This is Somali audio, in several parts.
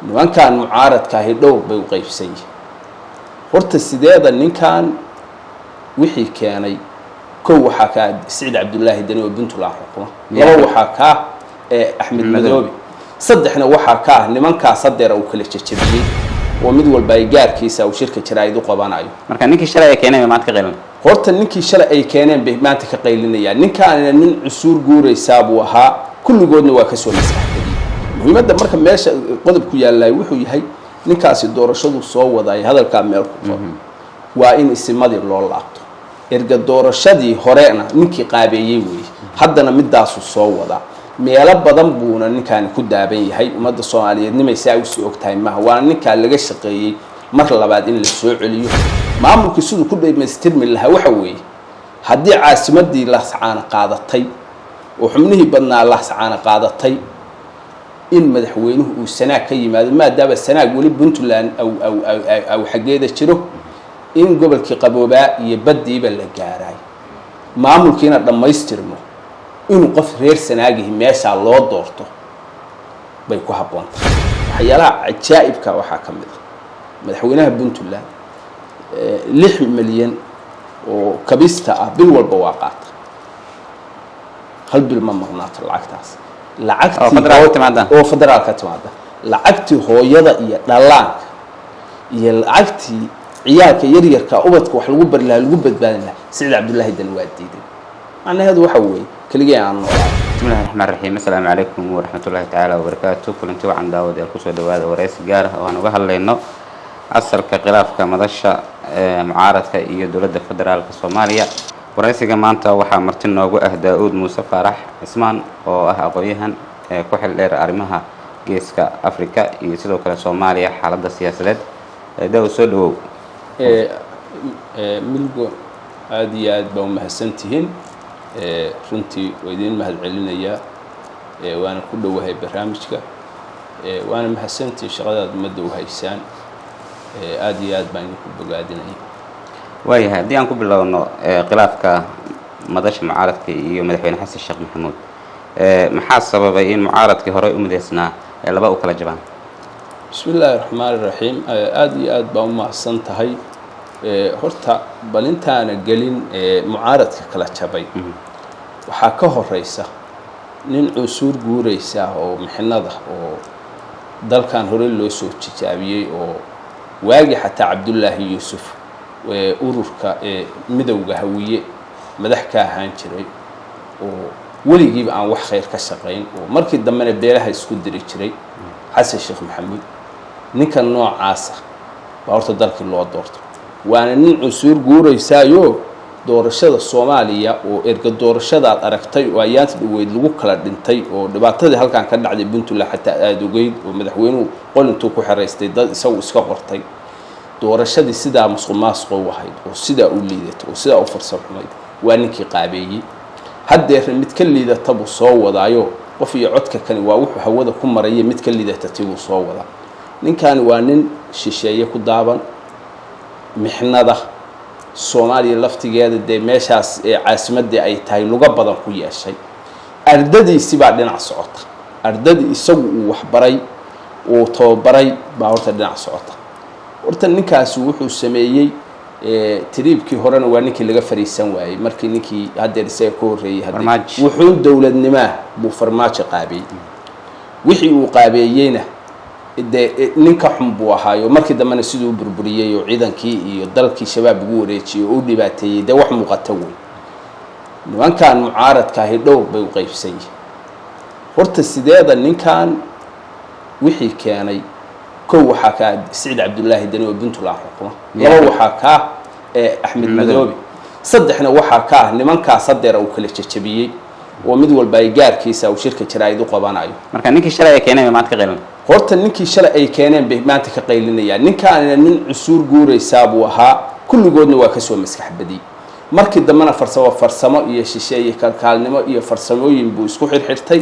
Nimankan mucaaradkaahi dhowr bay u qaybsan yihiin. Horta sideeda ninkan wixii keenay, kow waxaa kaa Siciid Cabdullaahi Deni oo Puntland xukuma, laba waxaa kaa Axmed Madoobe, saddexna waxaa ka ah nimankaas hadeera uu kala jejebiyey oo mid walba ay gaarkiisa uu shirka jaraa'id u qabanayo. Marka ninkii shalay ay keeneen bay maanta ka qaylinay. Horta ninkii shalay ay keeneen bay maanta ka qaylinayaan. Ninkaanina nin cusuur guuraysaa buu ahaa, kulligoodna waa kasoo maskaxgeliyey. Muhiimadda marka meesha qodobku yaallay wuxuu yahay, ninkaasi doorashadu soo wadaay, hadalkaa meel ku qor, waa in isimadii loo laabto. Erga doorashadii horena ninkii qaabeeyey weeye, haddana midaasuu soo wadaa. Meelo badan buuna ninkaani ku daaban yahay. Ummadda Soomaaliyeed nimay saa usii ogtahay maaha, waana ninkaa laga shaqeeyey mar labaad in la soo celiyo maamulkii siduu ku dhamaystirmi lahaa. Waxa weeye, haddii caasimadii Laascaana qaadatay oo xubnihii badnaa Laascaana qaadatay, in madaxweynuhu uu Sanaag ka yimaado, maadaama Sanaag weli Puntland aw xaggeeda jiro, in gobolkii qaboobaa iyo baddiiba la gaaraay, maamulkiina dhammaystirmo, inuu qof reer Sanaagihi meeshaa loo doorto bay ku habboon tahay. Waxyaalaha cajaa'ibka waxaa ka mid ah madaxweynaha Puntland 6 milyan oo kabista ah bil walba waa qaata, hal bil ma maqnaato lacagtaas. Lacagtii oo federaal ka timaada. Oo federaal ka timaada. Lacagtii hooyada iyo dhallaanka iyo lacagtii ciyaalka yaryarka ubadka wax lagu bari lahaa, lagu badbaadin lahaa, Siciid Cabdullaahi Dan waa diiday. Macnaheedu waxa weeye keligii aan noolaa. Bismillahi raxmaan raxiim. Assalaamu calaykum waraxmatullahi tacaala wabarakaatu. Kulanti wacan daawadayaal, kusoo dhawaada wareysi gaar ah oo aan uga hadlayno asalka khilaafka madasha ee mucaaradka iyo dowladda federaalka Soomaaliya. Wareysiga maanta waxaa marti noogu ah Daa-uud Muuse Faarax Cismaan oo ah aqoon-yahan ee ku xil dheer arrimaha Geeska Africa iyo sidoo kale Soomaaliya xaaladda siyaasadeed. Daa-uud, soo dhawow. Milgo, aada iyo aad baa umahadsan tihiin. Runtii waa idiin mahad celinayaa, waana ku dhowahay barnaamijka, waana mahadsantihiin shaqadaad ummadda u haysaan. Aada iyo aad baan idinku bogaadinaya. Waayahay, haddii aan ku bilowno khilaafka madasha mucaaradka iyo madaxweyne Xasan Sheekh Maxamuud, maxaa sababay in mucaaradkii horey u mideysnaa ee laba u kala jabaan? Bismi illaahi raxmaan iraxiim. Aada iyo aad baa u mahadsan tahay. Horta bal intaana gelin mucaaradka kala jabay, waxaa ka horeysa nin cusuur guuraysa oo mixnada oo dalkan hore loo soo tijaabiyey, oo waagi xataa Cabdullaahi Yuusuf ururka Midowga Hawiye madax ka ahaan jiray, oo weligiiba aan wax khayr ka shaqayn, oo markii dambena beelaha isku diri jiray, Xasan Sheekh Maxamuud. Ninka noocaasa baa horta dalkii loo doorto, waana nin cusuur guuraysaayo. Doorashada Soomaaliya oo erga doorashadaad aragtay oo ayaanta dhaweyd lagu kala dhintay, oo dhibaatadii halkan ka dhacday Puntland xataa aada ogeyd, oo madaxweynuhu qol intuu ku xeraystay dad isagu iska qortay, doorashadii sidaa musuq maasuqa u ahayd oo sidaa u liidatay oo sidaa u farsam xumayd, waa ninkii qaabeeyey. Haddeerna mid ka liidata buu soo wadaayo. Qof iyo codka kani waa wuxuu hawada ku maraya, mid ka liidata tibuu soo wadaa. Ninkani waa nin shisheeye ku daaban, mixnada Soomaaliya laftigeeda dee meeshaas ee caasimadii ay tahay luga badan ku yeeshay. Ardadiisi baa dhinac socota, ardadii isagu uu waxbaray, uu tababaray baa horta dhinac socota. Horta ninkaasi wuxuu sameeyey, tiriibkii horena waa ninkii laga fariisan waayey markii ninkii haddeer isaga ka horreeyey Farmaajo. Wuxuu dowladnimaa buu Farmaajo qaabeeyey. Wixii uu qaabeeyeyna dee ninka xun buu ahaayo, markii dambena siduu u burburiyey oo ciidankii iyo dalkii Shabaab ugu wareejiyey oo u dhibaateeyey, dee wax muuqata wey. Nimankan mucaaradkaahi dhowr bay u qaybsan yihiin. Horta sideeda ninkan wixii keenay, kow waxaa kaa Siciid Cabdullaahi Deni oo Puntland xukuma, laba waxaa kaa Axmed Madoobe, saddexna waxaa ka ah nimankaas haddeera uu kala jejebiyey oo mid walba ay gaarkiisa uu shirka jaraa'id u qabanayo. Marka ninkii shalay ay keeneen bay maanta ka qaylinay. Horta ninkii shalay ay keeneen bay maanta ka qaylinayaan. Ninkaanina nin cusuur guuraysaa buu ahaa, kulligoodna waa kasoo maskax badiyey. Markii dambena farsamo farsamo iyo shisheeye kalkaalnimo iyo farsamooyin buu isku xirxirtay.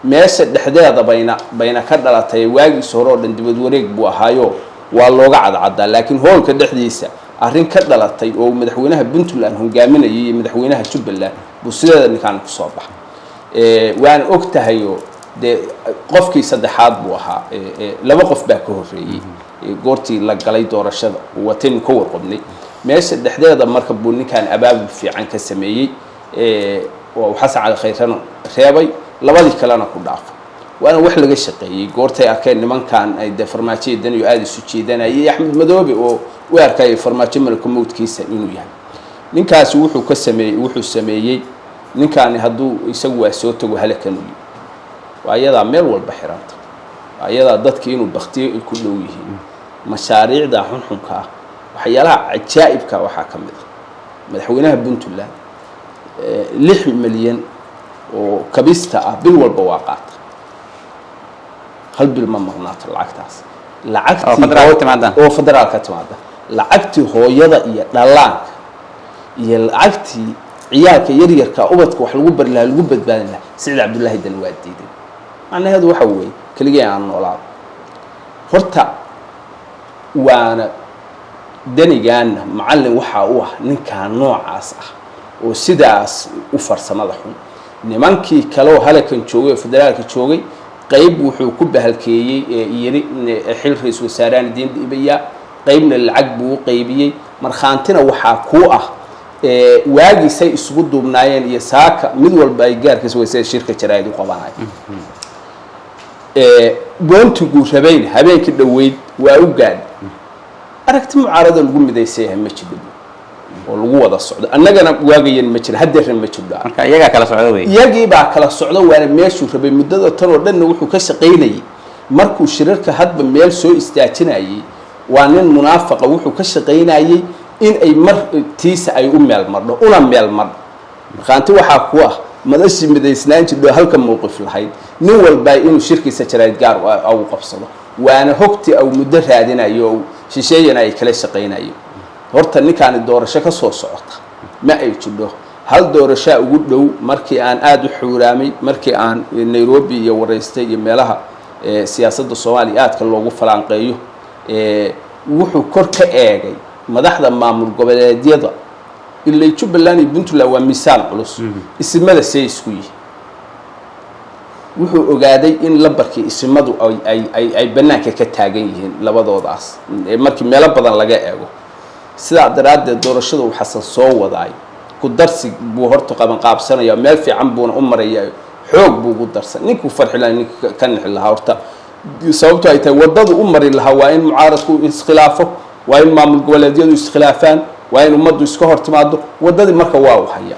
Meesha dhexdeeda bayna ka dhalatay. Waagiis hore oo dhan dibad wareeg buu ahaayo, waa looga cadcaddaa, laakiin hoolka dhexdiisa arrin ka dhalatay oo uu madaxweynaha Puntland hogaaminayay iyo madaxweynaha Jubbaland buu sideeda ninkaan kusoo baxa. Waana og tahayoo Dee qofkii saddexaad buu ahaa, laba qof baa ka horreeyey goortii la galay doorashada, wataynu ka warqabnay meesha dhexdeeda. Marka buu ninkan abaabul fiican ka sameeyey oo Xasan Cali Khayrana reebay, labadii kalena ku dhaafay, waana wax laga shaqeeyey. Goortay arkeen nimankan ay dee Farmaajo Daniyo aada isu jeedanayay, Axmed Madoobe oo u arkayay Farmaajo malka mowdkiisa inuu yahay, ninkaasi wuxuu ka sameeyey, wuxuu sameeyey ninkaani hadduu isagu waa soo tago halakan u yimi. Waa iyadaa meel walba xiranta, waa iyadaa dadki inuu baktiyo ay ku dhow yihiin mashaariicda xunxunka ah. Waxyaalaha cajaa'ibka waxaa ka mid ah madaxweynaha Puntland 6 milyan oo kabista ah bil walba waa qaata, hal bil ma maqnaato lacagtaas. Oo federaal ka timaada. Oo federaal ka timaada. Lacagtii hooyada iyo dhallaanka iyo lacagtii ciyaalka yaryarka ubadka wax lagu bari lahaa, lagu badbaadin lahaa, Siciid Cabdullaahi Dan waa diiday. Macnaheedu waxa weeye keligee aan noolaado horta. Waana Danigaana macallin waxaa u ah ninkaa noocaas ah oo sidaas u farsamada xun. Nimankii kale oo halakan joogay oo federaalka joogay, qayb wuxuu ku bahalkeeyey ee yiri xil ra-iisul wasaarahan idiin dhiibayaa, qaybna lacag buu u qaybiyey. Markhaantina waxaa kuu ah waagii say isugu duubnaayeen iyo saaka mid walba ay gaarkiisa wayse shirka jaraa'id u qabanayo. Boontiguu rabayna habeenkii dhoweyd waa u gaadh. Aragti mucaarada lagu midaysan yahay ma jidho oo lagu wada socdo, annagana waagayan ma jiro, haddeerna ma jidho. Marka iyagaa kala socda wey. Iyagii baa kala socdo, waana meeshuu rabay. Muddada tan oo dhanna wuxuu ka shaqaynayay markuu shirarka hadba meel soo istaajinayay, waa nin munaafaqa, wuxuu ka shaqaynayay in ay mar tiisa ay u meel madho una meel madho. Markhaanti waxaa ku ah madashii midaysnaan jidho halka mowqif lahayd, nin walba inuu shirkiisa jaraa'id gaar u qabsado, waana hogti au muddo raadinayo oo shisheeyana ay kala shaqaynayo. Horta ninkaani doorasho ka soo socota ma ay jidho. Hal doorashaa ugu dhow. Markii aan aada u xuuraamay, markii aan Nairobi iyo waraystay iyo meelaha siyaasadda Soomaaliya aadka loogu falaanqeeyo, wuxuu kor ka eegay madaxda maamul goboleedyada ilay Jubbaland iyo Puntland waa miisaan culus, isimada see isku yihi. Wuxuu ogaaday in lambarkii isimadu ay bannaanka ka taagan yihiin labadoodaas markii meelo badan laga eego. Sidaa daraaddeed doorashada uu Xasan soo wadaay ku darsi buu horta qabanqaabsanaya, meel fiican buuna u marayaa, xoog buu ugu darsan ninkuu farxi lahaa, ninka ka nixi lahaa. Horta sababto ay tahay waddadu u mari lahaa waa in mucaaradku iskhilaafo, waa in maamul goboleedyadu iskhilaafaan, waa in ummaddu iska hor timaado. Waddadii marka waa u haya.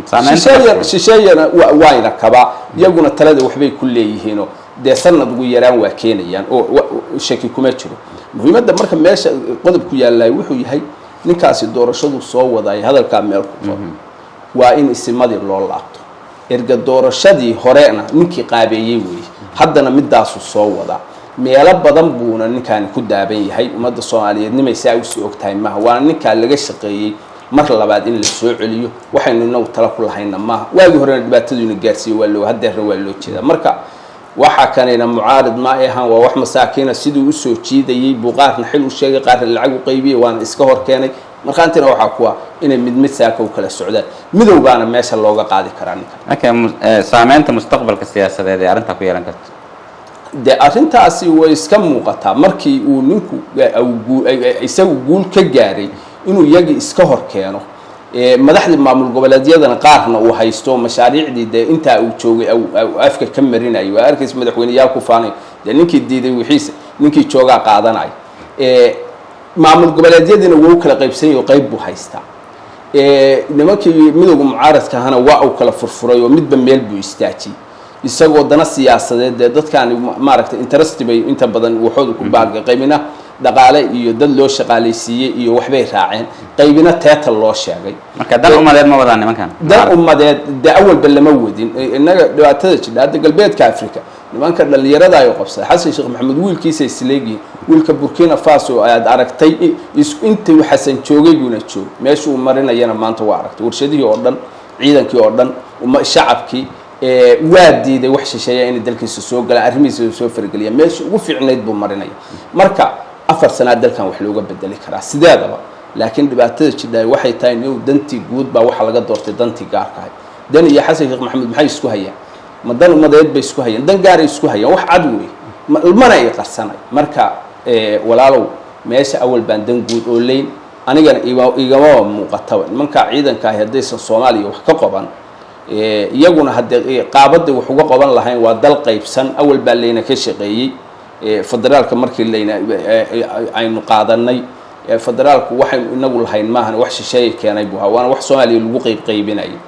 Saameynta Shisheeyana waayna kabaa, iyaguna talada waxbay ku leeyihiinoo dee sanad ugu yaraan waa keenayaan oo shaki kuma jiro. Muhiimadda marka meesha qodobku yaallay wuxuu yahay ninkaasi doorashadu soo wadaay, hadalkaa meel ku qor, waa in isimadii loo laabto. Erga doorashadii horena ninkii qaabeeyey weeye, haddana midaasuu soo wadaa. Meelo badan buuna ninkaani ku daaban yahay. Ummadda Soomaaliyeed nimay saa usii ogtahay maaha, waana ninkaa laga shaqeeyey mar labaad in la soo celiyo. Waxaynu inagu tala ku lahayna maaha. Waagii horena dhibaataduna gaarsiiye waa loo, haddeerna waa loo jeedaa. Marka waxaa kanayna mucaarid ma ay ahaan, waa wax masaakiina. Siduu usoo jiidayey buu qaarna xil u sheegay, qaarna lacag u qaybiyey, waana iska hor keenay. Markhaantina waxaa kuwa inay mid mid saaka u kala socdaan, midowgaana meesha looga qaadi karaa ninka. Marka saameynta mustaqbalka siyaasadeed ee arrintaa ku yeelan karto? Dee arrintaasi way iska muuqataa. Markii uu ninku isagu guul ka gaaray inuu iyagii iska hor keeno, madaxdii maamul goboleedyadana qaarna uu haysto, mashaariicdii dee intaa uu joogay afka ka marinayo, waa arkaysa madaxweyneyaal ku faanayo, dee ninkii diiday wixiisa ninkii joogaa qaadanayo. Maamul goboleedyadiina wuu kala qaybsan yaho, qayb buu haystaa. Nimankii midowga mucaaradka ahana waa uu kala furfuray oo midba meel buu istaajiyey, isagoo dana siyaasadeed dee dadkaani maaragtay interest bay inta badan waxooda ku baagay. Qaybina dhaqaale iyo dad loo shaqaalaysiiyey iyo waxbay raaceen, qaybina teetal loo sheegay. Marka dan umadeed ma wadaan nimankan. Dan umadeed dee awalba lama wadin. Innaga dhibaatada jidha hadda galbeedka Africa, nimanka dhalinyarada ay qabsaday, Xasan Sheekh Maxamed wiilkiisa isleegihiin, wiilka Burkina Faso aad aragtay, intuu Xasan joogay buuna joog, meeshuu marinayana maanta waa aragtay, warshadihii oo dhan, ciidankii oo dhan, shacabkii waa diiday wax shisheeya inay dalkiisa soo galaan, arrimihiisa soo fargeliyaan, meeshii ugu fiicnayd buu marinaya. Marka 4 sanaad dalkan wax looga bedeli karaa sideedaba, laakiin dhibaatada jidhaay waxay tahay inuu dantii guud baa waxa laga doortay dantii gaarka ahay. Dan iyo Xasan Sheekh Maxamed maxay isku hayaan? Ma dan umadeed bay isku hayaan? Dan gaaray isku hayaan, wax cad wey, mana ay qarsanay. Marka walaalow, meesha awal baan dan guud oo leyn, anigana igamaba muuqataba. Nimanka ciidanka ahi haddaysan Soomaaliya wax ka qoban, iyaguna haddee qaabaday wax uga qoban lahayn, waa dal qaybsan. Awal baa layna ka shaqeeyey federaalka. Markii layna aynu qaadanay federaalku, waxaynu inagu lahayn maahan, wax shisheeye keenay buu ahaa, waana wax Soomaaliya lagu qayb qaybinayo.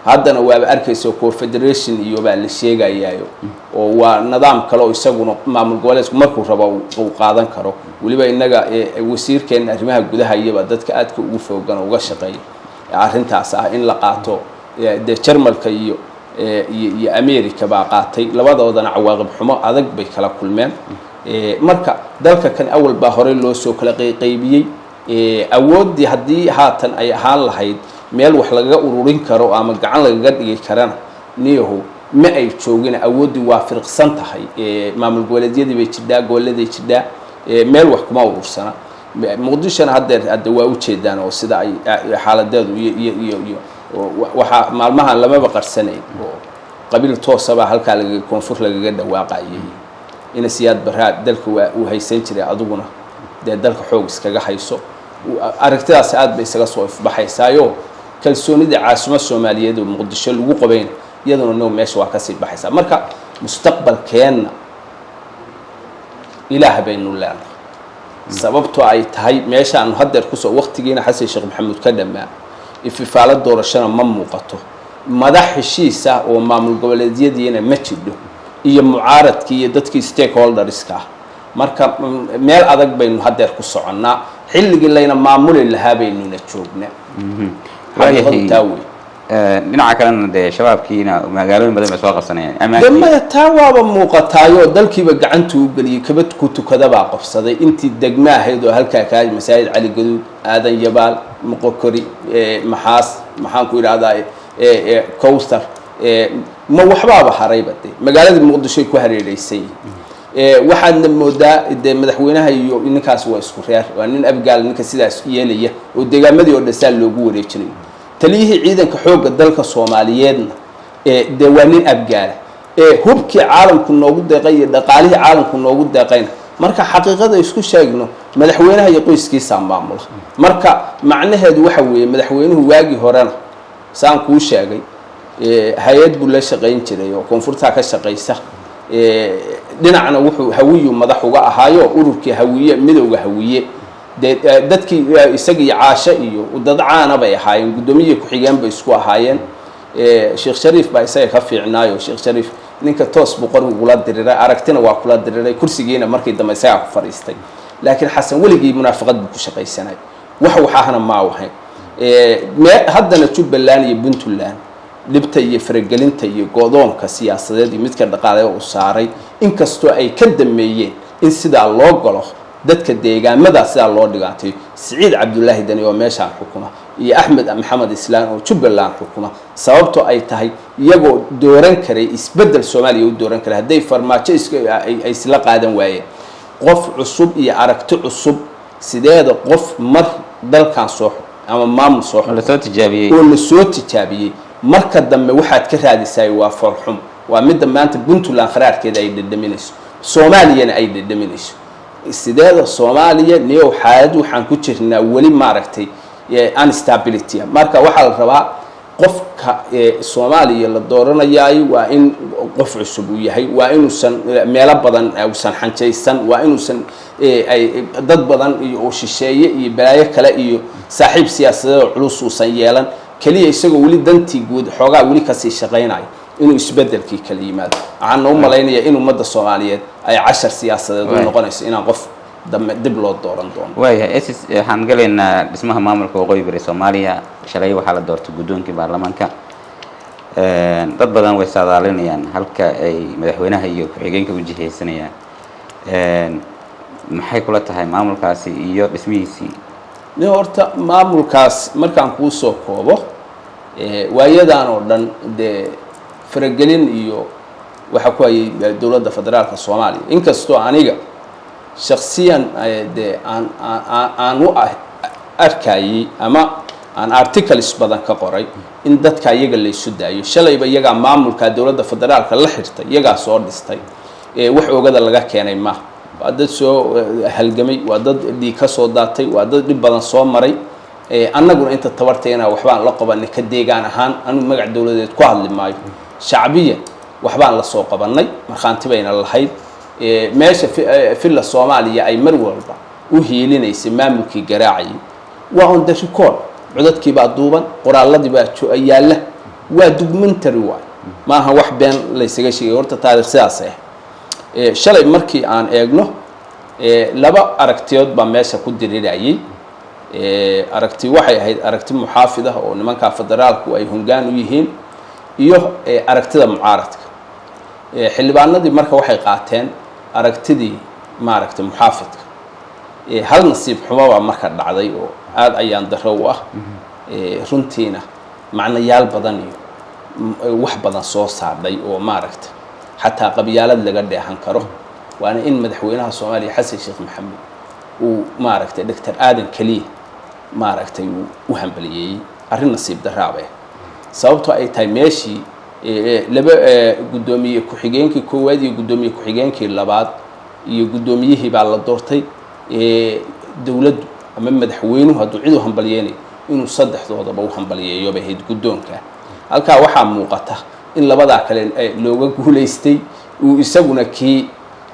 Haddana waaba arkaysa, confederation iyo baa la sheegayaayo, oo waa nidaam kale oo isaguna maamul goboleedku markuu rabo uu qaadan karo. Weliba innaga wasiirkeena arrimaha gudaha iyaba dadka aadka ugu foogan oo uga shaqeeya arrintaas ah in la qaato. Dee Jarmalka iyo America baa qaatay, labadoodana cawaaqib xumo adag bay kala kulmeen. Marka dalka kan awal baa horey loo soo kala qayqaybiyey. Awooddii haddii haatan ay ahaan lahayd meel wax lagaga ururin karo ama gacan lagaga dhigi karana, niyahu ma ay joogina. Awooddii waa firqsan tahay, maamul goboleedyadii bay jidhaa, goboleeday jidhaa, meel wax kuma urursana. Muqdishona haddeer hadde waa ujeedaan oo sida ay xaaladeedu iyo waxaa maalmahan lamaba qarsanayn oo qabiil toosabaa halkaa lagaga koonfur lagaga dhawaaqayay. Ina Siyaad Baraa dalka waa uu haysan jiray, adiguna dee dalka xoog iskaga hayso. Aragtidaas aad bay isaga soo ifbaxaysaayo. Kalsoonida caasimo Soomaaliyeed oo Muqdisho lagu qabayna, iyaduna no meesha waa kasii baxaysaa. Marka mustaqbalkeenna Ilaah baynu leenahay, sababtoo ay tahay meeshaanu haddeer kusoo waqtigiina Xasan Sheekh Maxamuud ka dhammaa, ififaalo doorashona ma muuqato, madax heshiis ah oo maamul goboleedyadiina ma jidho, iyo mucaaradkii iyo dadkii stakeholderska ah. Marka meel adag baynu haddeer ku soconnaa, xilligii layna maamuli lahaa baynuna joognaa. Xaqiiqadu taa wey. Dhinaca kalena dee shabaabkiina magaalooyin badan bay soo qabsanayaan. De ammaankii maya, taa waaba muuqataayoo dalkiiba gacantuu u geliyey, kabad ku tukadabaa qabsaday intii degma ahayd oo halkaa kaa Masaajid Cali Gaduud, Aadan Yabaal, Moqokori, Maxaas, maxaan ku idhahdaa, Cowthar, ma waxbaaba harayba. De magaaladii Muqdishoy ku hareereysan yihiin. Waxaadna moodaa dee madaxweynaha iyo ninkaas waa isku reer, waa nin Abgaal, ninka sidaas yeelaya oo deegaamadii oo dhan saa loogu wareejinayo. Taliyihii ciidanka xoogga dalka Soomaaliyeedna dee waa nin Abgaala. Hubkii caalamku noogu deeqay iyo dhaqaalihii caalamku noogu deeqayna, marka xaqiiqada isku sheegno, madaxweynaha iyo qoyskiisaa maamula. Marka macnaheedu waxa weeye, madaxweynuhu waagii horena saan kuu sheegay, hay-ad buu la shaqayn jiray oo koonfurtaa ka shaqaysa. Dhinacna wuxuu Hawiyu madax uga ahaayo ururkii Hawiye, Midowga Hawiye. Dee dadkii isaga iyo Caasho iyo dad caana bay ahaayeen, guddoomiye ku-xigeen bay isku ahaayeen. Sheekh Shariif baa isaga ka fiicnaayo. Sheekh Shariif ninka toos buu qorigu kula diriray, aragtina waa kula diriray, kursigiina markii dambe isagaa ku fadhiistay. Laakiin Xasan weligii munaafaqad buu ku shaqaysanay, wax waxaahna ma ahayn. Me haddana Jubbaland iyo Puntland dhibta iyo faragelinta iyo go'doonka siyaasadeed iyo midka dhaqaale uu saaray, inkastoo ay ka dameeyeen in sidaa loo galo dadka deegaamada, sidaa loo dhigaatay Siciid Cabdulaahi Dani oo meeshaan xukuma iyo Axmed Maxamed Islaan oo Jubbaland xukuma, sababtoo ay tahay iyagoo dooran karay isbeddel Soomaaliya u dooran karay, hadday Farmaajo iska ay isla qaadan waayeen qof cusub iyo aragti cusub. Sideeda qof mar dalkan soo ama maamul soo oo lasoo tijaabiyey, oo la soo tijaabiyey, marka dambe waxaad ka raadisaay waa foolxum. Waa midda maanta Puntland kharaarkeeda ay dhadhaminayso, Soomaaliyana ay dhadhaminayso. Sideeda Soomaaliya niyow xaalad waxaan ku jirnaa weli maaragtay instability. Marka waxaa la rabaa qofka Soomaaliya la dooranayaayo waa in qof cusub uu yahay, waa inuusan meelo badan uusan xanjaysan, waa inuusan ay dad badan iyo oo shisheeye iyo balaayo kale iyo saaxiib siyaasadeed oo culus uusan yeelan. Keliya isagoo weli dantii guud xoogaa weli kasii shaqaynayo inuu isbedelkii kala yimaado. Waxaan u malaynayaa in ummadda Soomaaliyeed ay cashar siyaasadeed u noqonayso inaan qof dambe dib loo dooran doono. Waayahay ss, waxaan galaynaa dhismaha maamulka waqooyi bari Soomaaliya. Shalay waxaa la doortay guddoonkii baarlamaanka. Dad badan way saadaalinayaan halka ay madaxweynaha iyo ku-xigeenka u jihaysanayaan. Maxay kula tahay maamulkaasi iyo dhismihiisii? Nin horta maamulkaas markaan kuu soo koobo, waayadan oo dhan dee faragelin iyo waxaa ku hayay dowladda federaalka Soomaaliya, inkastoo aniga shaksiyan dee aan aan u arkayey ama Aan articles badan ka qoray in dadka iyaga la isu daayo. Shalayba iyagaa maamulka dowladda federaalka la xirtay, iyagaa soo dhistay. Wax oogada laga keenay maaha. Waa dad soo halgamay, waa dad dhiig ka soo daatay, waa dad dhib badan soo maray. Annaguna inta tabartayna waxbaan la qabanay ka deegaan ahaan. Anu magac dowladeed ku hadli maayo, shacbiya waxbaan la soo qabanay, markhaanti bayna lahayd. Meesha Villa Soomaaliya ay mar walba u hiilinaysay maamulkii garaacayay waa on the record. Codadkii baa duuban, qoraaladii baa yaalla, waa documentary waay, maaha wax been laysaga sheegay. Horta taarikh sidaas ah. Shalay markii aan eegno, laba aragtiyood baa meesha ku dirirayay. Aragti waxay ahayd aragti muxaafid ah oo nimanka federaalku ay hongaan u yihiin, iyo aragtida mucaaradka. Xildhibaanadii marka waxay qaateen aragtidii maaragtay muxaafidka. Hal nasiib xumo baa marka dhacday oo aada ayaan daro u ah, runtiina macnayaal badan iyo wax badan soo saardhay oo maaragtay xataa qabyaalad laga dheehan karo, waana in madaxweynaha Soomaaliya Xasan Sheekh Maxamed uu maaragtay Doctor Aadan keliya maaragtay uu u hambaliyeeyey. Arrin nasiib daraaba ah, sababtoo ay tahay meeshii laba guddoomiye ku-xigeenkii koowaad iyo guddoomiye ku-xigeenkii labaad iyo guddoomiyihii baa la doortay. Dowladdu ama madaxweynuhu hadduu cid u hambalyeynayo, inuu saddexdoodaba u hambalyeeyo bay ahayd guddoonka. Halkaa waxaa muuqata in labadaa kale looga guulaystay, uu isaguna kii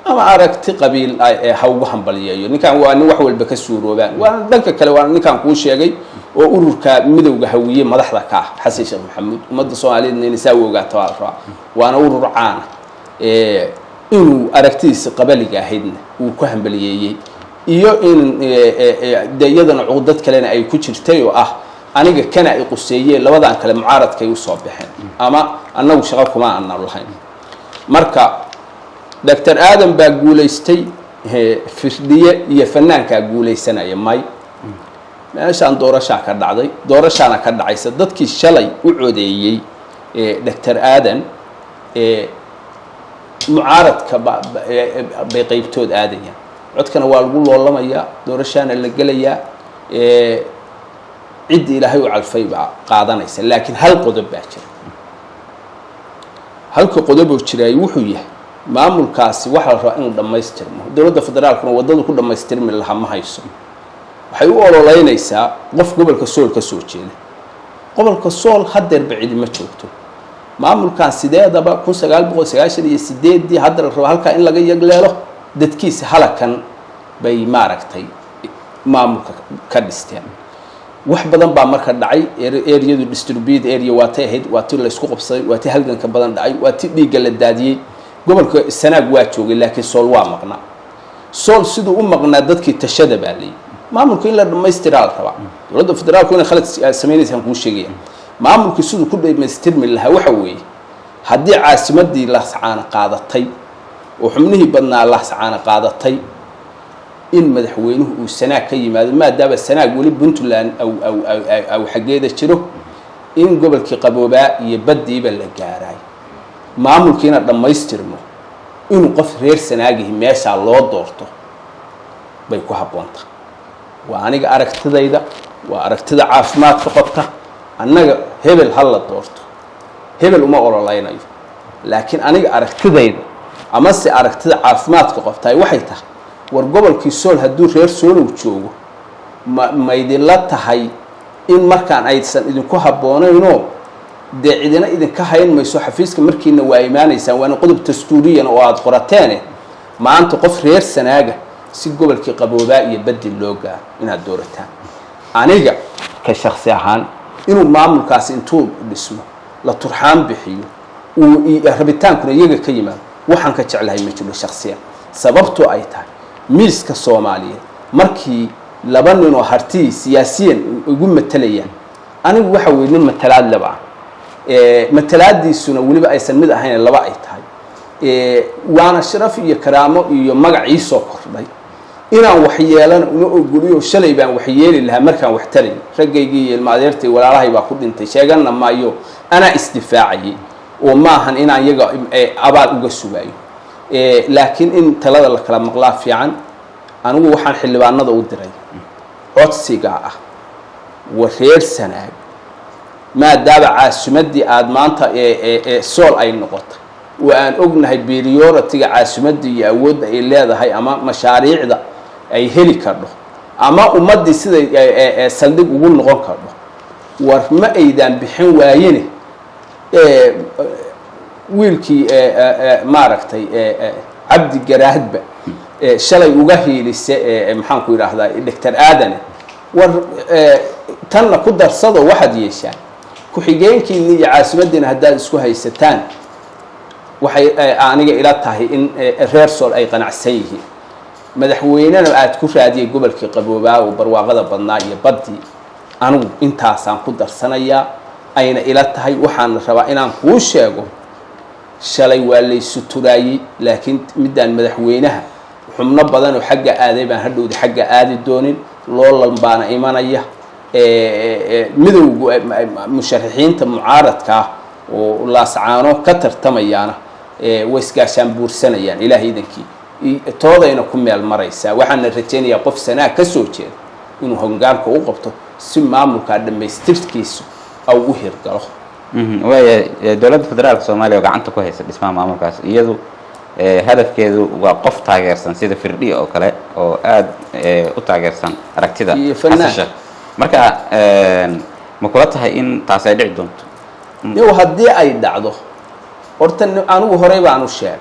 ama aragti qabiil ha ugu hambalyeeyo. Ninkan waa nin wax walba ka suuroobaan, waana dhanka kale, waana ninkan kuu sheegay oo ururka Midowga Hawiye madaxda ka ah, Xasan Sheekh Maxamuud. Ummadda Soomaaliyeedna inay saa u ogaato waa la rabaa, waana urur caana. Inuu aragtidiisa qabaliga ahaydna uu ku hambaliyeeyey, iyo in de iyadana cuqdad kalena ay ku jirtay oo ah aniga kana ay quseeyeen, labadan kale mucaaradkay usoo baxeen ama annagu shaqo kuma aana lahayn. Marka Doctor Aadan baa guulaystay, Firdhiye iyo fanaankaa guulaysanaya may. Meeshaan doorashaa ka dhacday, doorashaana ka dhacaysa. Dadkii shalay u codeeyey Doctor Aadan mucaaradka bay qeybtood aadayaan. Codkana waa lagu loolamayaa, doorashaana la gelayaa, cidda Ilaahay u calfay baa qaadanaysa. Laakiin hal qodob baa jira. Halka qodoboo jiraay wuxuu yahay, maamulkaasi waxaa la rabaa inuu dhammaystirmo. Dowladda federaalkuna waddadu ku dhammaystirmi lahaa ma hayso. Waxay u ololeynaysaa qof gobolka Sool ka soo jeeda. Gobolka Sool haddeerba cidima joogto. Maamulkan sideedaba 1998-dii hadda la rabo halkaa in laga yagleelo, dadkiisa halakan bay maaragtay maamulka ka dhisteen. Wax badan baa marka dhacay. Areadu distribute area waa tay ahayd, waa ti laysku qabsaday, waa ti halganka badan dhacay, waa ti dhiigga la daadiyey. Gobolka Sanaag waa joogay, laakiin Sool waa maqnaa. Sool siduu u maqnaa, dadkii tashada baa layii maamulka in la dhamaystiraa la rabaa. Dowladda federaalku inay khalad sameynaysaan kuu sheegaya. Maamulkii siduu ku dhamaystirmi lahaa waxa weeye, haddii caasimadii Laascaana qaadatay oo xubnihii badnaa Laascaana qaadatay, in madaxweynuhu uu Sanaag ka yimaado, maadaama Sanaag weli Puntland aw xaggeeda jiro, in gobolkii qaboobaa iyo baddiiba la gaaraay, maamulkiina dhammaystirmo, inuu qof reer Sanaagihi meeshaa loo doorto bay ku habboonta. Waa aniga aragtidayda, waa aragtida caafimaadka qabta. Annaga hebel ha la doorto, hebel uma ololeynayo, laakiin aniga aragtidayda amase aragtida caafimaadka qabtaay waxay tahay, war gobolkii Sool hadduu reer Soolow joogo, ma maydinla tahay in markaan aysan idinku habboonaynoo dee cidina idinka hayn mayso xafiiska markiina waa imaanaysaan, waana qodob dastuuriyan oo aada qorateene. Maanta qof reer Sanaaga si gobolkii qaboobaa iyo baddi loo gaaro inaad doorataan. Aniga ka shaksi ahaan, inuu maamulkaasi intuu dhismo la turxaan bixiyo, uu rabitaankuna iyaga ka yimaado, waxaan ka jeclahay ma jiro shaksiyan. Sababtoo ay tahay, miiska Soomaaliyeed markii laba nin oo hartii siyaasiyan igu matalayaan, anigu waxa weye nin matalaad leba ah, matalaadiisuna weliba aysan mid ahayn, laba ay tahay, waana sharaf iyo karaamo iyo magac ii soo kordhay. Inaan wax yeelana uma ogoliyo. Shalay baan wax yeeli lahaa markaan wax taray, raggaygii iyo ilma adeertay walaalahay baa ku dhintay, sheeganna maayo, anaa isdifaacayay oo maahan inaan iyaga abaal uga sugaayo. Laakiin in talada la kala maqlaa fiican. Anigu waxaan xildhibaanada u diray codsigaa ah. Wa reer Sanaag, maadaama caasimaddii aada maanta Sool ay noqotay, oo aan ognahay priority-ga caasimadda iyo awoodda ay leedahay ama mashaariicda ay heli kardho ama ummaddii siday saldhig ugu noqon kardho, war ma aydaan bixin waayene wiilkii maaragtay Cabdi Garaadba shalay uga hiilise, maxaan ku yidhaahdaa, Doctor Aadane, war tanna ku darsado. Waxaad yeeshaan ku-xigeenkiini iyo caasimaddiina haddaad isku haysataan. Waxay aniga ila tahay in reer Sool ay qanacsan yihiin, madaxweynena aada ku raadiyay gobolkii qaboobaa oo barwaaqada badnaa iyo baddii. Anigu intaasaan ku darsanayaa ayna ila tahay. Waxaana rabaa inaan kuu sheego, shalay waa laysu turaayey, laakiin middaan madaxweynaha xubno badan oo xagga aaday baan hadhowda xagga aadi doonin. Loolan baana imanaya. Midowga musharaxiinta mucaaradka ah oo Laascaano ka tartamayaana way isgaashaan buursanayaan, Ilaah idankii, toodayna ku meel maraysaa. Waxaana rajaynayaa qof Sanaag ka soo jeeda inuu hongaanka u qabto si maamulkaa dhammaystirkiisu au u hirgalo. Waaya, dowladda federaalka Soomaaliya oo gacanta ku haysa dhismaha maamulkaas, iyadu hadafkeedu waa qof taageersan sida Firdhiya oo kale oo aada u taageersan aragtida iyo fanaan. Xasan Sheekh. Marka ma kula tahay in taasi ay dhici doonto? Yow, haddii ay dhacdo horta anigu horey baan u sheegay,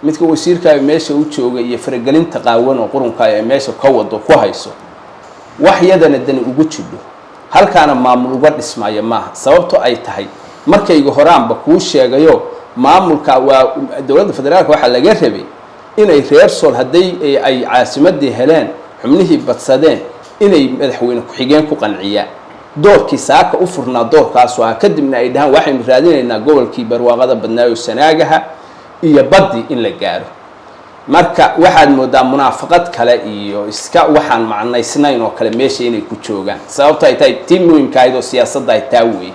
midka wasiirkaaga meesha u jooga iyo faragelinta qaawan oo qurunka ee meesha ka wado ku hayso, wax yadana dani ugu jidho halkaana maamul uga dhismaya maaha. Sababto ay tahay, markayga horaanba kuu sheegayo, maamulka waa dowladda federaalka waxaa laga rabay inay reer Sool hadday ay caasimadii heleen, xubnihii badsadeen, inay madaxweyne ku-xigeen ku qanciyaan. Doorkii saaka u furnaa doorkaasu ahaa. Kadibna ay dhahaan waxaynu raadinaynaa gobolkii barwaaqada badnaayo Sanaagaha iyo baddi in la gaaro. Marka waxaad moodaa munaafaqad kale iyo iska waxaan macnaysnayn oo kale meesha inay ku joogaan. Sababto ay tahay, tii muhimka ahayd oo siyaasadda ay taa weeye.